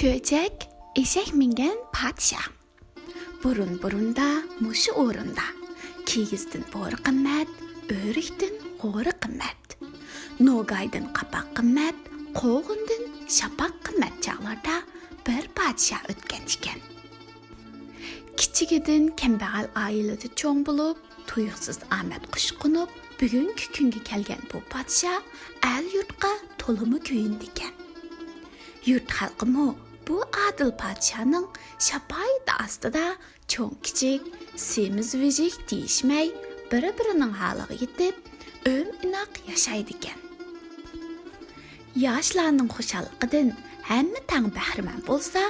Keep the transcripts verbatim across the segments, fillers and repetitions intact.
كۆچەك ئېشەك مىنگەن پادىشاھ. بۇرۇن-بۇرۇندا مۇشۇ ئورۇندا كىگىزدىن بورا قىممەت، ئۆرۈكتىن غورا قىممەت، نوگايدىن قاپاق قىممەت، قوغۇندىن شاپاق قىممەت چاغلاردا بىر پادىشاھ ئۆتكەن ئىكەن. كىچىكىدىن كەمبەغەل ئائىلىدە چوڭ بولۇپ، تۇيۇقسىز ئامەت قۇشى قونۇپ، بۈگۈنكى كۈنگە كەلگەن بۇ پادىشاھ ئەل-يۇرتقا تولىمۇ كۆيۈنىدىكەن. يۇرت خەلقىمۇ بۇ ئادىل پادىشاھنىڭ شاپائىتى ئاستىدا چوڭ-كىچىك، سېمىز-ۋىژىك دېيىشمەي، بىر-بىرىنىڭ ھالىغا يېتىپ، ئۆم-ئىناق ياشايدىكەن. ياشلارنىڭ خۇشاللىقىدىن ھەممە تەڭ بەھرىمەن بولسا،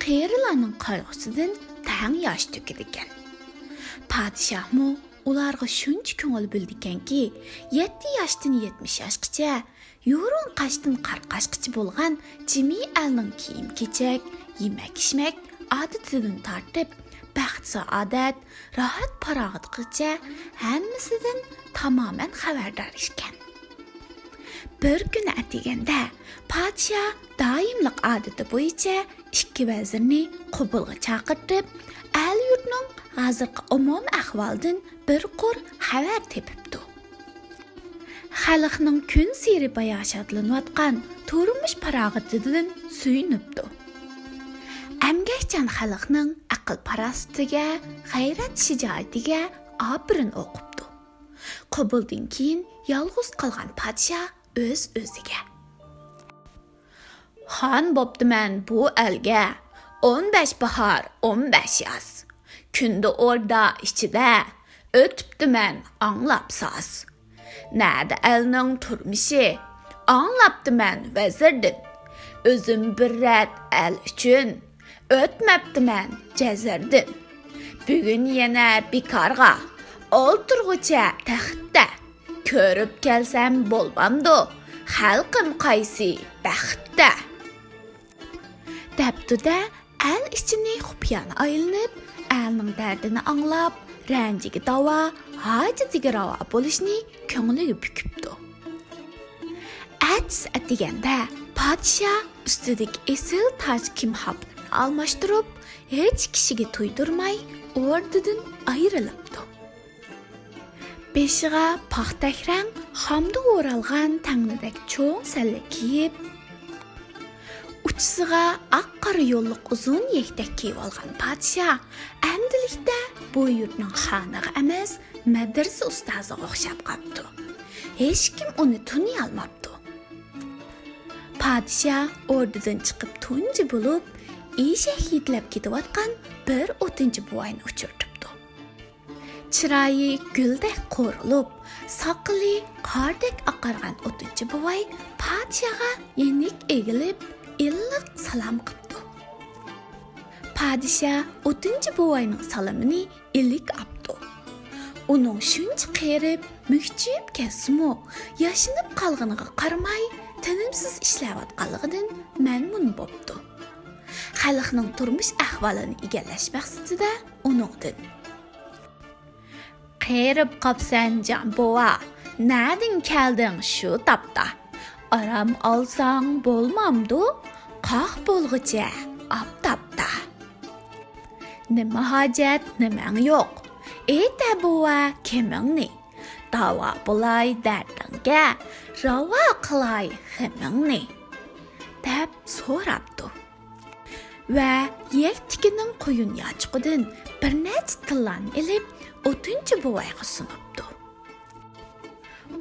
قېرىلارنىڭ قايغۇسىدىن تەڭ ياش تۆكىدىكەن. پادىشاھمۇ ئۇلارغا شۇنچە كۆڭۈل بۆلىدىكەنكى، يەتتە ياشتىن يەتمىش ياشقىچە، يۇرۇن قاشتىن قارا قاشقىچە بولغان جىمى ئەلنىڭ كىيىم-كېچەك، يېمەك-ئىچمەك، ئادىتىدىن تارتىپ، بەخت-سائادەت، راھەت-پاراغىتىغىچە ھەممىسىدىن تامامەن خەۋەردار ئىكەن. بىر كۈنى ئەتىگەندە پادىشاھ دائىملىق ئادىتى بويىچە ئىككى ۋەزىرنى قوبۇلغا چاقىرتىپ، ئەل-يۇرتنىڭ ھازىرقى ئومۇمىي ئەھۋالىدىن بىر قۇر خەۋەر تېپىپتۇ. خەلقنىڭ كۈنسېرى باياشاتلىنىۋاتقان تۇرمۇش پاراغىتىدىن سۆيۈنۈپتۇ. ئەمگەكچان خەلقنىڭ ئەقىل-پاراسىتىگە، غەيرەت-شىجائىتىگە ئاپىرىن ئوقۇپتۇ. قوبۇلدىن كېيىن يالغۇز قالغان پادىشاھ ئۆز-ئۆزىگە: خان بوپتىمەن بۇ ئەلگە، ئون بەش باھار، ئون بەش ياز. كۈندە ئوردا ئىچىدە، ئۆتۈپتىمەن ئاڭلاپ ساز. نەدە ئەلنىڭ تۇرمۇشى، ئاڭلاپتىمەن ۋەزىردىن. ئۆزۈم بىر رەت ئەل ئۈچۈن، ئۆتمەپتىمەن جەزىردىن. بۈگۈن يەنە بىكارغا، ئولتۇرغۇچە تەختتە. كۆرۈپ كەلسەم بولمامدۇ، خەلقىم قايسى بەختتە؟ دەپتۇ-دە، ئەل ئىچىنى خۇپىيانە ئايلىنىپ، ئەلنىڭ دەردىنى ئاڭلاپ، رەنجىگە داۋا، ھاجىتىگە راۋا بولۇشنى كۆڭلىگە پۈكۈپتۇ. ئەتىسى ئەتىگەندە پادىشاھ ئۈستىدىكى ئېسىل تاج كىمھاپلىرىنى ئالماشتۇرۇپ، ھېچ كىشىگە تۇيدۇرماي ئوردىدىن ئايرىلىپتۇ. بېشىغا پاختەك رەڭ خامدا ئورالغان تەڭنىدەك چوڭ سەللە كىيىپ، ئۇچىسىغا ئاق-قارا يوللۇق ئۇزۇن يەكتەك كىيىۋالغان پادىشاھ ئەمدىلىكتە بۇ يۇرتنىڭ خانىغا ئەمەس، مەدرىسە ئۇستازىغا ئوخشاپ قاپتۇ. ھېچكىم ئۇنى تونۇيالماپتۇ. پادىشاھ ئوردىدىن چىقىپ تۇنجى بولۇپ، ئېشەك يېتىلەپ كېتىۋاتقان بىر ئوتۇنچى بوۋاينى ئۇچرىتىپتۇ. چىرايى گۈلدەك قورۇلۇپ، ساقىلى قاردەك ئاقارغان ئوتۇنچى بوۋاي پادىشاھقا يېنىك ئېگىلىپ، ئىللىق سالام قىپتۇ. پادىشاھ ئوتۇنچى بوۋاينىڭ سالىمىنى ئىلىك ئاپتۇ. ئۇنىڭ شۇنچە قېرىپ، مۈكچىيىپ كەتسىمۇ، ياشىنىپ قالغىنىغا قارىماي، تىنىمسىز ئىشلەۋاتقانلىقىدىن مەمنۇن بوپتۇ. خەلقنىڭ تۇرمۇش ئەھۋالىنى ئىگىلەش مەقسىتىدە ئۇنىڭدىن: قېرىپ قاپسەن جان بوۋا، نەدىن كەلدىڭ شۇ تاپتا؟ ئارام ئالساڭ بولمامدۇ، قاق بولغۇچە ئاپتاپتا؟ نېمە ھاجەت نېمەڭ يوق، ئېيتە بوۋا كېمىڭنى. داۋا بولاي دەردىڭگە، راۋا قىلاي غېمىڭنى، دەپ سوراپتۇ. ۋە يەكتىكىنىڭ قويۇن يانچۇقىدىن بىر نەچچە تىللانى ئېلىپ، ئوتۇنچى بوۋايغا سۇنۇپتۇ.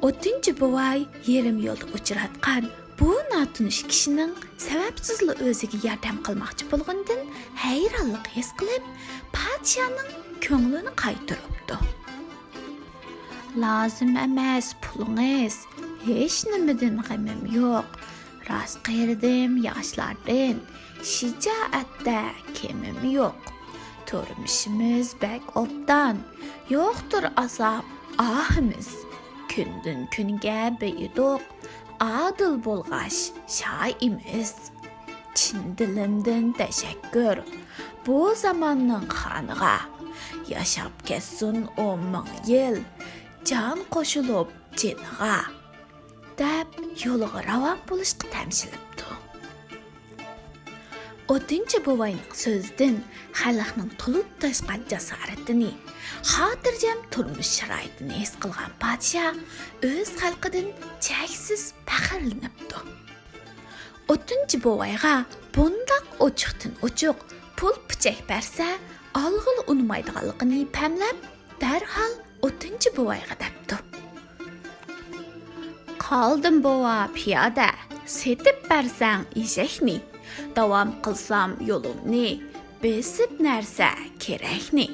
ئوتۇنچى بوۋاي يېرىم يولدا ئۇچراتقان بۇ ناتونۇش كىشىنىڭ سەۋەبسىزلا ئۆزىگە ياردەم قىلماقچى بولغىنىدىن ھەيرانلىق ھېس قىلىپ، پادىشاھنىڭ كۆڭلىنى قايتۇرۇپتۇ. لازىم ئەمەس پۇلىڭىز، ھېچنېمىدىن غېمىم يوق. راست قېرىدىم ياشلاردىن، شىجائەتتە كېمىم يوق. تۇرمۇشىمىز بەك ئوبدان، يوقتۇر ئازاب، ئاھىمىز. كۈندىن كۈنگە بېيىدۇق، ئادىل بولغاچ شايىمىز. چىن دىلىمدىن تەشەككۈر بۇ زاماننىڭ خانىغا. ياشاپ كەتسۇن ئون مىڭ يىل، جان قوشۇلۇپ جېنىغا، دەپ يولىغا راۋان بولۇشقا تەمشىلىپتۇ. ئوتۇنچى بوۋاينىڭ سۆزىدىن خەلقنىڭ تولۇپ تاشقان جاسارىتىنى، خاتىرجەم تۇرمۇش شارائىتىنى ھېس قىلغان پادىشاھ ئۆز خەلقىدىن چەكسىز پەخىرلىنىپتۇ. ئوتۇنچى بوۋايغا بۇنداق ئوچۇقتىن ئوچۇق پۇل پۈچەك بەرسە، ئالغىلى ئۇنىمايدىغانلىقىنى پەملەپ، دەرھال ئوتۇنچى بوۋايغا دەپتۇ: «قالدىم بوۋا پىيادە، سېتىپ بەرسەڭ ئېشەكنى. داۋام قىلسام يولۇمنى، بېسىپ نەرسە كېرەكنى.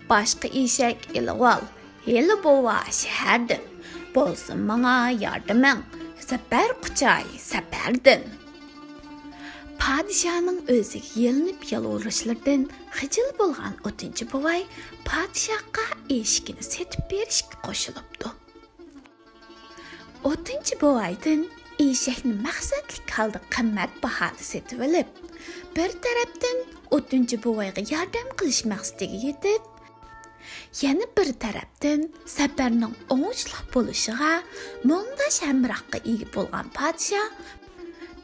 باشقا ئېشەك ئېلىۋال، ھېلى بوۋا شەھەردىن. بولسۇن ماڭا ياردىمىڭ، زەپەر قۇچاي سەپەردىن.» پادىشاھنىڭ ئۆزىگە يېلىنىپ يالۋۇرۇشلىرىدىن خىجىل بولغان ئوتۇنچى بوۋاي پادىشاھقا ئېشىكىنى سېتىپ بېرىشكە قوشۇلۇپتۇ. ئوتۇنچى بوۋايدىن ئېشەكنى مەقسەتلىك ھالدا قىممەت باھادا سېتىۋېلىپ، بىر تەرەپتىن ئوتۇنچى بوۋايغا ياردەم قىلىش مەقسىتىگە يېتىپ، يەنە بىر تەرەپتىن سەپەرنىڭ ئوڭۇشلۇق بولۇشىغا مۇڭداش ھەمراھقا ئىگە بولغان پادىشاھ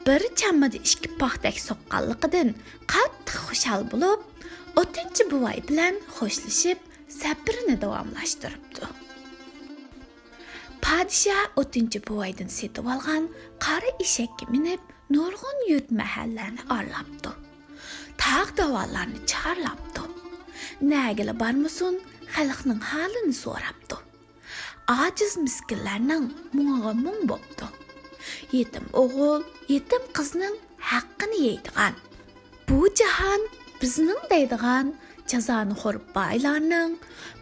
بىر چامىدا ئىككى پاختەك سوققانلىقىدىن قاتتىق خۇشال بولۇپ، ئوتۇنچى بوۋاي بىلەن خوشلىشىپ، سەپىرىنى داۋاملاشتۇرۇپتۇ. پادىشاھ ئوتۇنچى بوۋايدىن سېتىۋالغان قارا ئېشەككە مىنىپ، نۇرغۇن يۇرت مەھەللىلەرنى ئارىلاپتۇ. تاغ داۋانلارنى چارلاپتۇ. نەگىلا بارمىسۇن، خەلقنىڭ ھالىنى سوراپتۇ. ئاجىز مىسكىنلەرنىڭ مۇڭىغا مۇڭ بوپتۇ. يېتىم ئوغۇل، يېتىم قىزنىڭ ھەققىنى يەيدىغان، بۇ جاھان بىزنىڭ دەيدىغان جازانىخور بايلارنىڭ،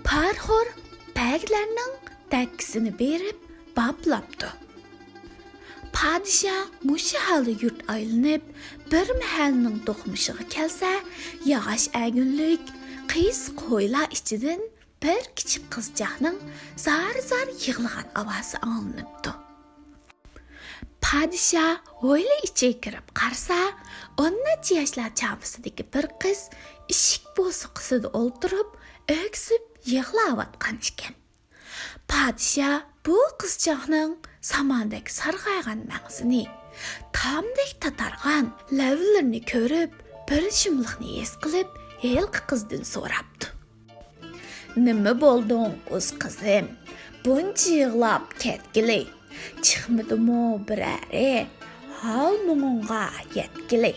پارىخور بەگلەرنىڭ دەككىسىنى بېرىپ باپلاپتۇ. پادىشاھ مۇشۇ ھالدا يۇرت ئايلىنىپ، بىر مەھەللىنىڭ دوقمۇشىغا كەلسە، ياغاچ ئەگۈنلۈك قىيسىق ھويلا ئىچىدىن بىر كىچىك قىزچاقنىڭ زار-زار يىغلىغان ئاۋازى ئاڭلىنىپتۇ. پادىشاھ ھويلا ئىچىگە كىرىپ قارىسا، ئون نەچچە ياشلار چاغىسىدىكى بىر قىز ئىشىك بوسۇغىسىدا ئولتۇرۇپ، ئۆكسۈپ يىغلاۋاتقان ئىكەن. پادىشاھ بۇ قىزچاقنىڭ ساماندەك سارغايغان مەڭزىنى، تامدەك تاتارغان لەۋلىرىنى كۆرۈپ، بىر شۇملۇقنى ھېس قىلىپ، ھېلىقى قىزدىن سوراپتۇ: «نېمە بولدۇڭ ئۇز قىزىم؟ بۇنچە يىغلاپ كەتكىلى. چىقمىدىمۇ بىرەرى ھال مۇڭۇڭغا يەتكىلى؟»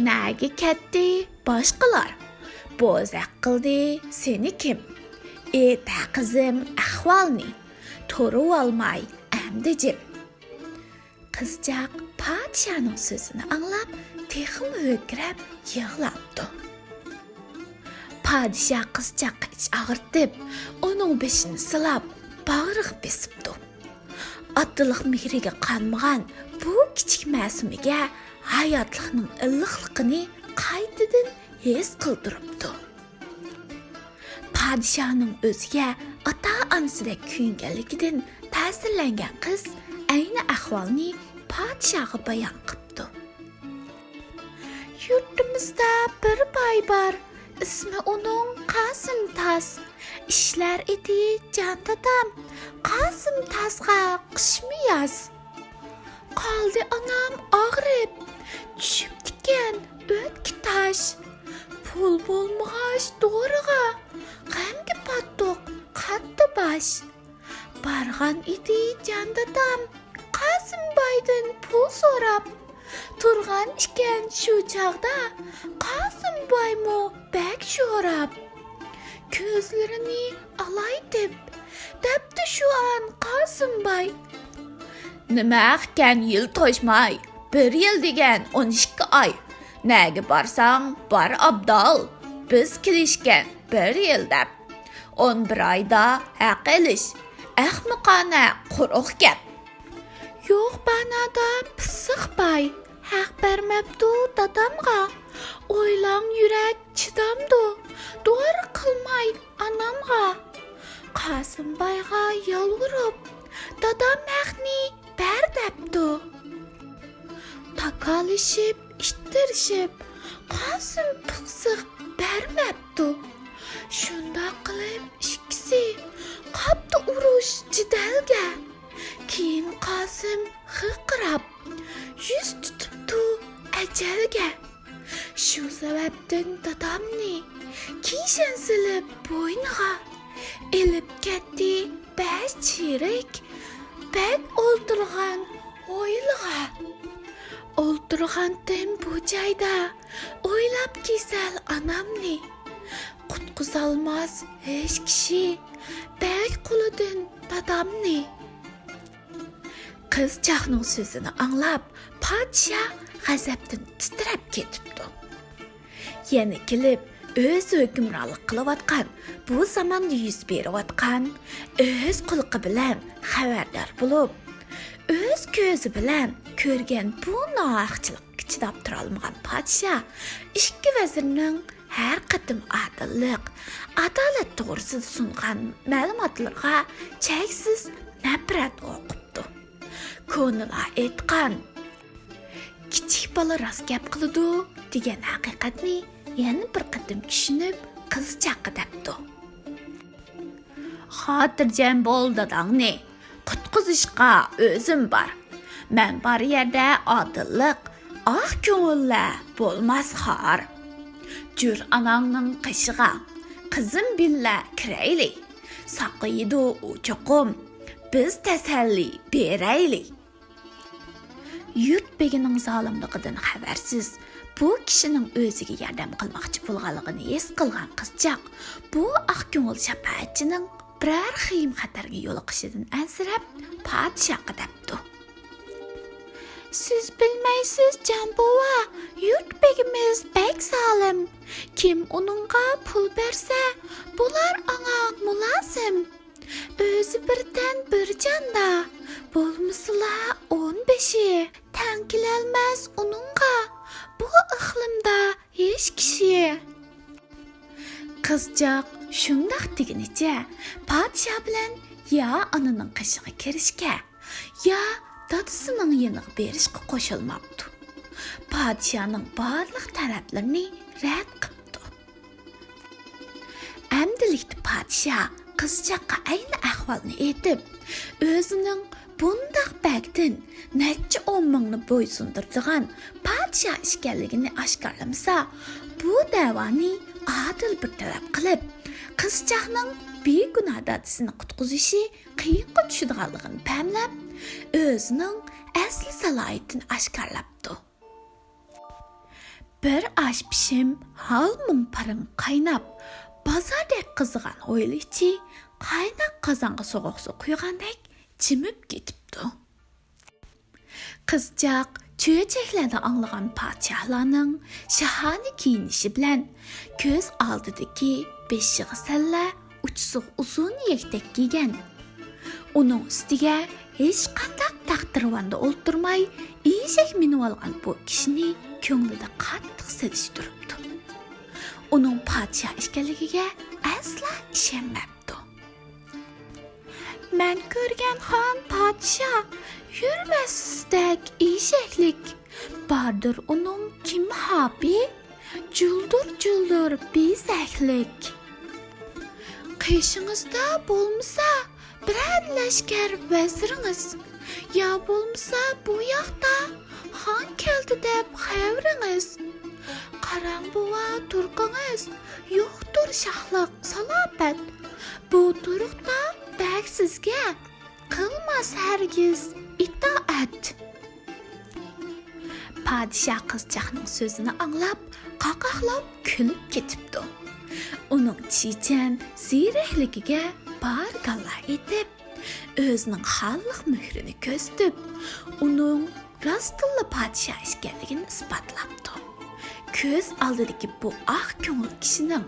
«نەگە كەتتى باشقىلار؟ بوزەك قىلدى سېنى كىم؟ ئېيت ھە قىزىم ئەھۋالنى، تۇرۇۋالماي ئەمدى جىم.» قىزچاق پادىشاھنىڭ سۆزىنى ئاڭلاپ، تېخىمۇ ھۆركىرەپ يىغلاپتۇ. پادىشاھ قىزچاققا ئىچ ئاغرىتىپ، ئۇنىڭ بېشىنى سىلاپ، باغرىغا بېسىپتۇ. ئاتىلىق مېھرىگە قانمىغان بۇ كىچىك مەسۇمىگە ھاياتلىقنىڭ ئىللىقلىقىنى قايتىدىن ھېس قىلدۇرۇپتۇ. پادىشاھنىڭ ئۆزىگە ئاتا-ئانىسىدەك كۆيۈنگەنلىكىدىن تەسىرلەنگەن قىز ئەينى ئەھۋالنى پادىشاھقا بايان قىپتۇ. يۇرتىمىزدا بىر باي بار، ئىسمى ئۇنىڭ قاسىم تاز. ئىشلەر ئىدى جان دادام قاسىم تازغا قىشمۇ ياز. قالدى ئانام ئاغرىپ، چۈشۈپتىكەن ئۆتكە تاش. پۇل بولمىغاچ دورىغا، غەمگە پاتتۇق قاتتى باش. بارغان ئىدى جان دادام قاسىم بايدىن پۇل سوراپ. تۇرغان ئىكەن شۇ چاغدا قاسىم بايمۇ بەك شوراپ. كۆزلىرىنى ئالايتىپ، دەپتۇ شۇ ئان قاسىم باي: «نېمە ئەخكەن يىل توشماي، بىر يىل دېگەن ئون ئىككى ئاي. نەگە بارساڭ بار ئابدال، بىز كېلىشكەن بىر يىل دەپ. ئون بىر ئايدا ھەق ئېلىش ئەخمىقانە قۇرۇق گەپ.» يوق مەنادا پىسسىق باي ھەق بەرمەپتۇ دادامغا. ئويلاڭ يۈرەك چىدامدۇ، دورا قىلماي ئانامغا. قاسىم بايغا يالۋۇرۇپ، دادام ھەقنى بەر دەپتۇ. تاكالىشىپ، ئىتتىرىشىپ، قاسىم پىسسىق بەرمەپتۇ. شۇنداق قىلىپ ئىككىسى قاپتۇ ئۇرۇش جېدەلگە. كېيىن قاسىم خىرقىراپ، يۈز تۇتۇپتۇ ئەجەلگە. شۇ سەۋەبتىن دادامنى كىشەن سېلىپ بوينىغا، ئېلىپ كەتتى بەش چېرىك بەگ ئولتۇرغان ھويلىغا. ئولتۇرغانتىم بۇ جايدا، ئويلاپ كېسەل ئانامنى، قۇتقۇزالماس ھېچ كىشى بەگ قولىدىن دادامنى. قىزچاقنىڭ سۆزىنى ئاڭلاپ، پادىشاھ غەزەپتىن تىترەپ كېتىپتۇ. يەنە كېلىپ، ئۆزى ھۆكۈمرانلىق قىلىۋاتقان بۇ زاماندا يۈز بېرىۋاتقان ئۆز قۇلىقى بىلەن خەۋەردار بولۇپ، ئۆز كۆزى بىلەن كۆرگەن بۇ ناھەقچىلىققا چىداپ تۇرالمىغان پادىشاھ ئىككى ۋەزىرنىڭ ھەر قېتىم ئادىللىق، ئادالەت توغرىسىدا سۇنغان مەلۇماتلىرىغا چەكسىز نەپرەت ئوقۇپتۇ. كونىلار ئېيتقان، «كىچىك بالا راست گەپ قىلىدۇ» دېگەن ھەقىقەتنى يەنە بىر قېتىم چۈشىنىپ، قىزچاققا دەپتۇ. خاتىرجەم بول، داداڭنى قۇتقۇزۇشقا ئۆزۈم بار. مەن بار يەردە ئادىللىق، ئاق كۆڭۈللەر بولماس خار. جۈر ئاناڭنىڭ قېشىغا قىزىم بىللە كىرەيلى. ساقىيىدۇ ئۇ چوقۇم، بىز تەسەللى بېرەيلى. يۇرت بېگىنىڭ زالىملىقىدىن خەۋەرسىز، بۇ كىشىنىڭ ئۆزىگە ياردەم قىلماقچى بولغانلىقىنى ھېس قىلغان قىزچاق بۇ ئاق كۆڭۈل شاپائەتچىنىڭ بىرەر خېيىم-خەتەرگە يولۇقۇشىدىن ئەنسىرەپ، پادىشاھقا دەپتۇ. سىز بىلمەيسىز، جان بوۋا، يۇرت بېگىمىز بەك زالىم. كىم ئۇنىڭغا پۇل بەرسە، بۇلار ئاڭا مۇلازىم. ئۆزى بىر تەن بىر جاندا، بولمىسىلا ئون بېشى، تەڭ كېلەلمەس ئۇنىڭغا بۇ ئىقلىمدا ھېچ كىشى. قىزچاق شۇنداق دېگىنىچە پادىشاھ بىلەن يا ئانىنىڭ قېشىغا كىرىشكە، يا دادىسىنىڭ يېنىغا بېرىشقا قوشۇلماپتۇ. پادىشاھنىڭ بارلىق تەلەپلىرىنى رەت قىپتۇ. ئەمدىلىكتە پادىشاھ قىزچاققا ئەينى ئەھۋالنى ئېيتىپ، ئۆزىنىڭ بۇنداق بەگدىن نەچچە ئون مىڭنى بويسۇندۇرىدىغان پادىشاھ ئىكەنلىكىنى ئاشكارىلىمىسا، بۇ دەۋانى ئادىل بىر تەرەپ قىلىپ، قىزچاقنىڭ بىگۇناھ دادىسىنى قۇتقۇزۇشى قىيىنغا چۈشىدىغانلىقىنى پەملەپ، ئۆزىنىڭ ئەسلى سالاھىيىتىنى ئاشكارىلاپتۇ. بىر ئاش پىشىم ھال مۇڭ پارىڭ قايناپ، بازاردەك قىزىغان ھويلا ئىچى قايناق قازانغا سوغۇق سۇ قۇيغاندەك جىمىپ كېتىپتۇ. قىزچاق چۆچەكلەردىن ئاڭلىغان پادىشاھلارنىڭ شاھانە كىيىنىشى بىلەن كۆز ئالدىدىكى بېشىغا سەللە، ئۇچىسىغا ئۇزۇن يەكتەك كىيگەن، ئۇنىڭ ئۈستىگە ھېچقانداق تەختىراۋاندا ئولتۇرماي، ئېشەك مىنىۋالغان بۇ كىشىنى كۆڭلىدە قاتتىق سېلىشتۇرۇپتۇ. ئۇنىڭ پادىشاھ ئىكەنلىكىگە ئەسلا ئىشەنمەپتۇ. مەن كۆرگەن خان پادىشاھ يۈرمەس سىزدەك ئېشەكلىك، باردۇر ئۇنىڭ كىم خاپى، جۇلدۇر-جۇلدۇر بېزەكلىك. قېشىڭىزدا بولمىسا بىرەر لەشكەر ۋەزىرىڭىز، يا بولمىسا بۇ ياقتا خان كەلدى دەپ خەۋىرىڭىز. قاراڭ بوۋا تۇرقىڭىز، يوقتۇر شاھلىق سالاپەت. بۇ تۇرقتا بەگ سىزگە قىلماس ھەرگىز ئىتائەت. پادىشاھ قىزچاقنىڭ سۆزىنى ئاڭلاپ، قاقاقلاپ كۈلۈپ كېتىپتۇ. ئۇنىڭ چېچەن زېرەكلىكىگە بارىكاللا ئېيتىپ، ئۆزىنىڭ خانلىق مۆھرىنى كۆرسىتىپ، ئۇنىڭ راستتىنلا پادىشاھ ئىكەنلىكىنى ئىسپاتلاپتۇ. كۆز ئالدىدىكى بۇ ئاق كۆڭۈل كىشىنىڭ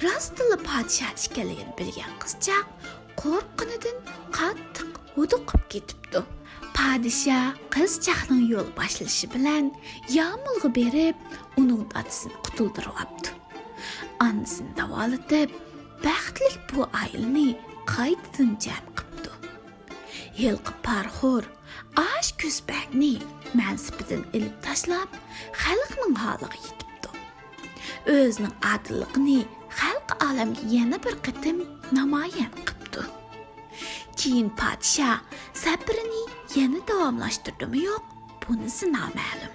راستتىنلا پادىشاھ ئىكەنلىكىنى بىلگەن قىزچاق قورققىنىدىن قاتتىق ھودۇقۇپ كېتىپتۇ. پادىشاھ قىزچاقنىڭ يول باشلىشى بىلەن يامۇلغا بېرىپ، ئۇنىڭ دادىسىنى قۇتۇلدۇرۇۋاپتۇ. ئانىسىنى داۋالىتىپ، بەختلىك بۇ ئائىلىنى قايتىدىن جەم قىپتۇ. ھېلىقى پارىخور ئاش كۆسپەكنى مەنسىپىدىن ئېلىپ تاشلاپ، خەلقنىڭ ھالىغا يېتىپتۇ. ئۆزىنىڭ ئادىللىقىنى خەلقى ئالەمگە يەنە بىر قېتىم نامايان قىپتۇ. كېيىن پادىشاھ سەپىرىنى يەنە داۋاملاشتۇردىمۇ يوق، بۇنىسى نامەلۇم.